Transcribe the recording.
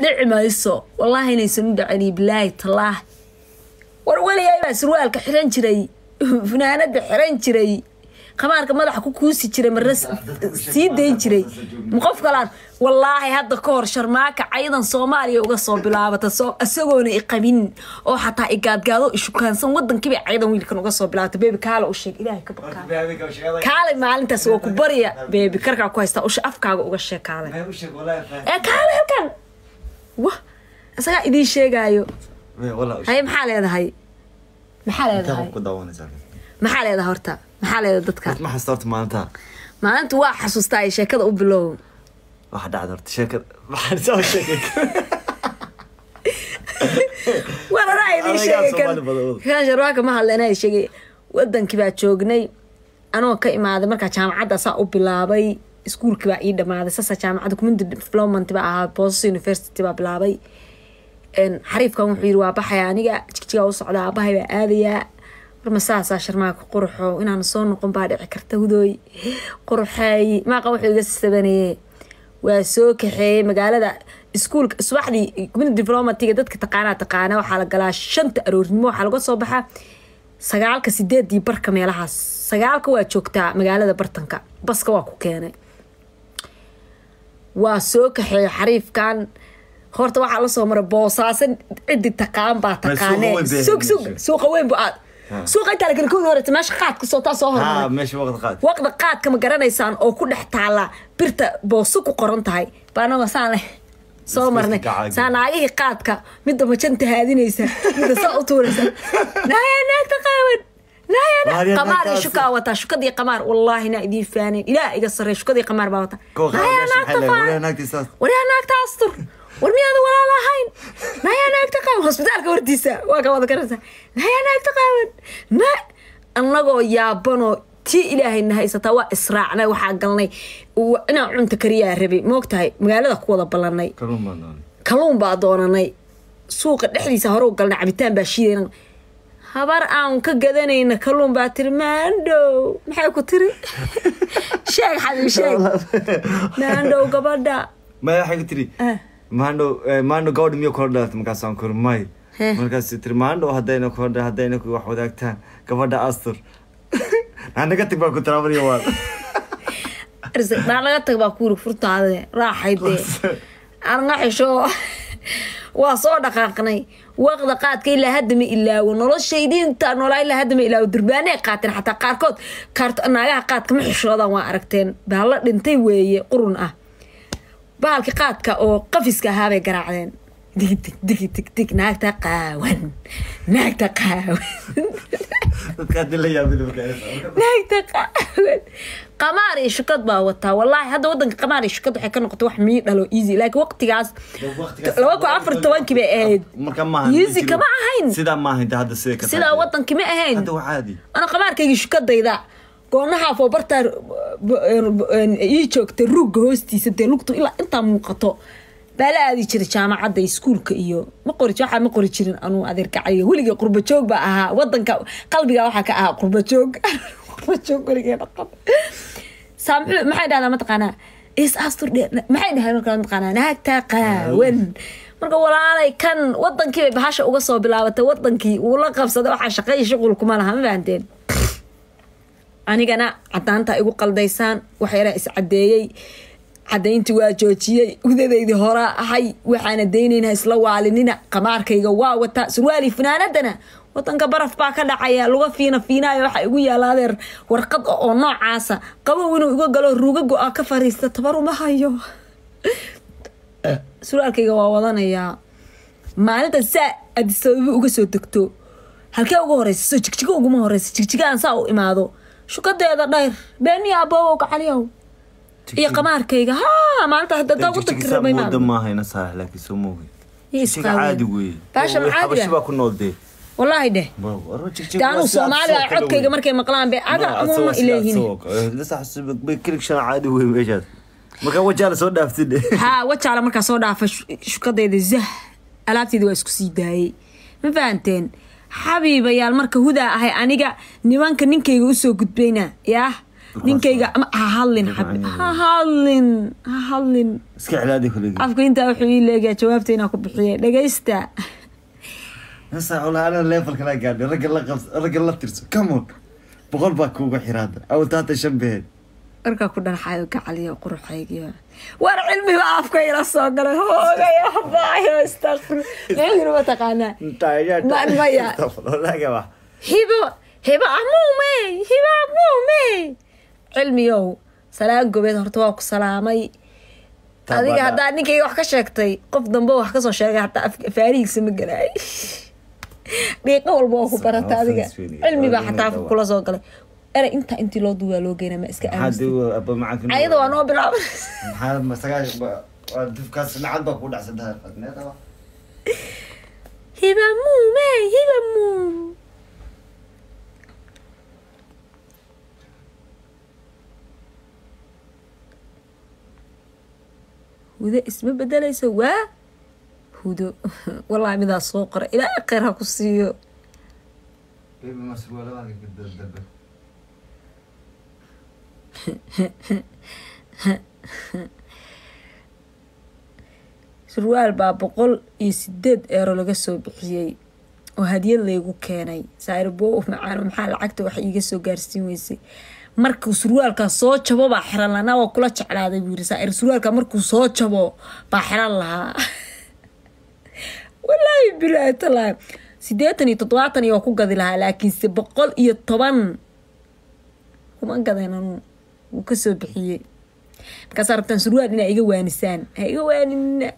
Dhici mayso, wallaahi inaysan u dhacin. Bilaahi tallaah, war weligay baa surwaalka xiran jiray, funaanada xiran jiray, khamaarka madaxa ku kuusi jiray, marna sii dayn jiray. Ma qof kalaan? Wallaahi hadda ka hor Sharmaaka cayadan Soomaaliya uga soo bilaabata, soo isagoona iqabin oo xataa igaadgaado ishukaansan, wadankiibay cayadan wiilkan uga soo bilaabata. Beebi, kaala u sheeg, Ilaahay ka bakaa, kaalay maalintaas waa ku barya. Beebi, karkaa ku haystaa, usha afkaaga uga sheeg, kaalay ee kaalay halkan, wah, isagaa idiin sheegaayo. Haye, maxaa leedahay? Maxaa leedahay? Maxaa leedahay horta? Maxaa leedahay dadka? Ma xasuusta horta maalinta. Maalinta waa xasuustaa, ay sheekada u bilow. Waxa dhacda horta sheekada maxaan soo sheegay? War anaa idiin Anigaa sheegay kan. Soomaali badan wada. Kan Sharwaaka ma hadla, anaa sheegay. Wadankii baa joognay, anoo ka imaaday markaa jaamacadda saa u bilaabay, iskuulkii baa ii dhamaaday, saasaa jaamacadda community development baa ahaa, Boosas University baa bilaabay. Xariifkan wuxuu yiri, "Waa baxaya aniga, Jigjigaa u socdaa, aabahay baa aadayaa." War ma saasaa Sharmaaka quruxo inaan soo noqon baa dhici karta? Hudooy quruxeey, maaqa wuxuu iga sabanayee, waa soo kaxeeyey magaalada iskuulka subaxdii. Community developmentiga dadka taqaanaa taqaana, waxaa la galaa 5ta aroornimo, waxaa laga soo baxaa 9ka, 8dii barka meelahaas. 9ka waa joogtaa magaalada bartanka. Baska waa ku keenay, waa soo kaxeeyey xariifkan. Horta waxaa lasoo maray Boosaaso, cidi taqaan baa taqaanee. Suuqa weyn bay Sug sug. ahayd meesha. Suuqa weyn bu aad suuqa intaa la kala kowdi horeysa, meesha qaadka soo taa soo hormaray. Meesha waqti qaad. Waqda qaadka ma garanaysaan oo ku dhex taala birta Booso ku qoran tahay baa anagoo saan leh soo marnay. Gacaaga. Saa naagihii qaadka, midda majanta haadinaysa, midda saa u tuuraysa, naaya naagta qaawan, naaya Maariya. Qamaar iyo Naagtaas. Shukaa wataa, shukadii qamaar, wallaahi naa idiin faaneen, Ilaah iga sarreey, shukadii qamaar baa wataa. Naaya naagta qaawan, waryaa naagta astur, war miyaada walaal ahayn? Nayaa naagta qaawan, hosbitaalka hortiisa waa ka wada garanaysaa. Nayaa naagta qaawan, na annagoo yaabanoo tii Ilaahayna haysataa, waa israacnay, waxaa galnay inaan cunto kariyaa rabay, moogtahay, magaalada ku wada ballanay. Kalluun baan doonay. Kalluun baa doonanay, suuqa dhexdiisa hore u galnay, cabitaan baa shiidayna. Habar aan ka gadanayna kalluun baa tiri, "Maandhow." Maxay ku tiri? Sheeg xabiib, sheeg, maandhow gabadha. Maya, waxay ku tiri, "Maandhow, maandhow gabadha miyo kula dhalatay?" Markaasaan kuri, "May." Markaas tiri, "Maandhow haddayna kula, haddayna ku wax wadaagtaan, gabadha astur, naga tag," baa ku tiraabadiyo waa. Naa naga tag baa kuuri, furtaade raaxay dee arna xisho. Waa soo dhaqaaqnay. Waqda qaadka ilaa hadda ma ilaawo, noloshaydiinta noolaa ilaa hadda ma ilaawo. Durbaanay qaateen xataa qaarkood, kaart naagaha qaadka ma xishoodaan, waa aragteen, bahallo dhintay weeye, qurun ah. Bahalki qaadka oo qafiska ahaabay garaacdeen, dig dig dig dig dig, naagta qaawan, naagta qaawan. Dadka haddii la yaabin markaa. Naagta qaawan, qamaar iyo shukad baa wataa. Wallaahi hadda wadanka qamaar iyo shukad waxay ka noqotay wax mii dhalo easy, laakiin waqtigaas 2014kii bay ahayd. Marka maaha. Easy kama ahayn. Sidaa maaha inta hadda sida ka Sidaa wadankii ma ahayn. Hadda waa caadi. Ana qamaarkaygii shukadayda goonaha foobartaa ii joogta, ruugga hoostiisa dee lugtu ilaa intaa muuqato baa la aadi jiray jaamacadda, iskuulka iyo ma qori, waxaa ma qori jirin anuu adeerkacayga. Weligay qurba joog baa ahaa, wadanka qalbiga waxaa ka ahaa qurba joog, qurba joog weligay dhaqan. Saa maxay dhahdaa mataqaanaa? Is astur dhe maxay dhahay markaa mataqaanaa? Naagta qaawan. Marka walaalay, kan wadankii bay bahasha uga soo bilaabatay, wadankii wuu la qabsaday, waxaa shaqeeya shuqul kuma laha, ma fahanteen? Anigana cadaanta igu qaldaysaan, wax yaraa is cadeeyey, cadayntii waa joojiyey, hudadaydii horaa ahay, waxaana daynayna isla waalinina. Qamaarkayga waa wataa, surwaali funaanadana wadanka baraf baa ka dhacaya, luga fiina fiinaayo, waxaa igu yaala adeer warqad oo noocaasa, qabow inuu iga galo, ruuga go-a ka fariista, tabar uma hayo, surwaalkayga waa wadanayaa. Maalinta saa Addis Ababa uga soo degto, halkee uga horeysa? Soo Jigjigo uguma horeysa. Jigjigaan saa u imaado, shukadeeda dhayr beeniya, aboobow gacaliyow, iyo qamaarkayga ha maalinta hadda daa wadanka rabay. Mooda maaha ina saax, laakiin soo moogi. Iyo Jigjiga caadi weeye. Baasha ma caadi Xabashi ah? baa ku nool dee. Wallaahi dheh. Dee anuu Soomaali ah, codkayga markay maqlaan bay aga amuuna ileeyihiin. Kilig shan caadi wey meeshaas marka Wajaala soo dhaaftid. Haa, Wajaala markaa soo dhaafa, shukadayda zah, alaabteyda waa isku sii daayey, ma fahanteen xabiibayaal? Marka hudaa ahay aniga, nimanka ninkayga usoo gudbayna yaah. Ninkayga ama ha hadlin, xabi, ha hadlin, ha hadlin. Iska cilaadi kuligi. Afka intaa wuxuu ii leegayaa jawaabta inaan ku bixiye. Dhegaysta. Nasa wala ana level kala gaadhay, ragga la qabs, ragga la tirso. Come on, 100 baa kuuga xiraada aw taata shan behed. Markaa ku dhanxayo gacaliyo quruxaygiyo war cilmiba afka ila soo galay, hoogaya baayo, astaqfir. Muxuu yiri ma taqaanaa? Maya. Hibo, hibo amuume, hibo amuume. Cilmiyow, salaan gobeed horta waa ku salaamay. Adiga haddaa ninkayga wax ka sheegtay, qof dambe wax kasoo sheegay hataa faarihiisa ma galaay. Dhiiqo walba waa ku barata adiga. Cilmi baa xataa afka kula soo galay. Erey intaa intii loo duwaa loo geynaa, ma iska aamusay? Ayada waa noo bilaabay. Hiba muume, hiba muum. Hudo isma bedelayso, waa hudo. Wallahi midaa soo qora, ilaa khayr ha ku siiyo. Surwaal baa 108 euro laga soo bixiyey oo hadiyad laygu keenay. Saaribo macaan, maxaa lacagta wax iiga soo gaarsiin weysay? Markuu surwaalkaa soo jabo baa xiran lahaa. Waa kula jeclaaday buu yiri saair. Surwaalka markuu soo jabo baa xiran lahaa. Walaahi bilaahi talaahi, 80 iyo 70 iyo waa ku gadi lahaa, laakiinse 110 kuma gadeen. Anuu wuu kasoo bixiyey. Markaasaa rabtaan surwaal inaa iga waanisaan? Ha iga waaninina.